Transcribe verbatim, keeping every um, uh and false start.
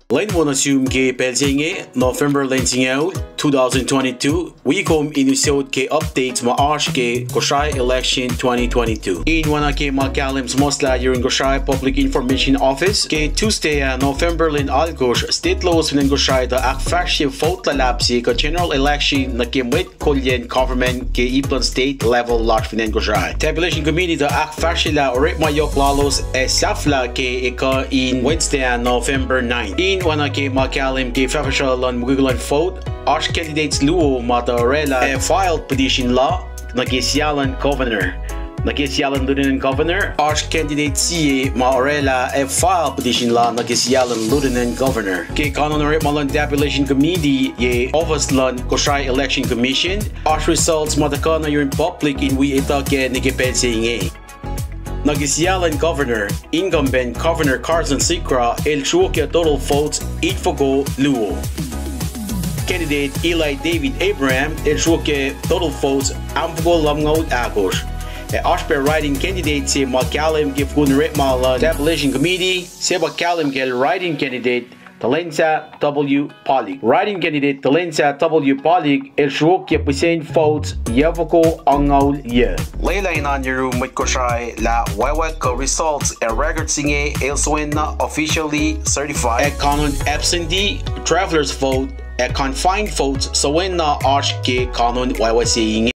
Lwen wo nuh sum ke pacl se inge, November lwen singucul, two thousand twenty-two, wi kom in usot ke updates ma oasr ke Kosrae election twenty twenty-two. In oacna ke ma kahlwem suhmuhslah yurin Kosrae Public Information Office, ke Tuesday ah November lwen alkosr, state lowos fin acn Kosrae tuh ahkfahsrye vote luhlahp se kuh general election nuh ke mwet kolyacn government ke ip luhn state level lasr fin acn Kosrae. Tabulation Committee tuh ahkfahsryelah orekma yohk lalos ac sahflah ke ekuh in Wednesday ah November ninth. In oacna ke ma kahlwem ke fahfahsruh luhn mukwikwi luhn vote, oasr candidates luo ma tuh orwaclah ac file petition la nuh ke sia luhn governor. Nuh ke sia luhn lieutenant governor, oasr candidate sie ma orwaclah ac file petition la nuh ke sia luhn lieutenant governor. Ke kanon orekma luhn tabulation committee ye office luhn Kosrae Election Commission, oasr results ma tuhkuh nuh yurin public in wi etuh kac nuh ke pacl se inge. Nuh ke sia luhn governor, incumbent Governor Carson Sigrah el sruokyac total votes itfoko luo. Candidate Eli David Abraham el sruokyac total votes amfoko lumngaul ahkosr. Ac oasr pac write-in candidate se ma kahlwem ke fokon orekma luhn tabulation committee, se pa kahlwem kacl write-in candidate Talensah W. Palik. Write-in candidate Talensah W. Palik el sruokyac percent votes yacfoko angngaul yac. Lwelah in oan yurum mwet Kosrae lah wacwack kuh results ac records inge el soenna officially certified ac kanon absentee, traveler's vote, ac confined votes soenna oasr ke kanon wacwack se inge.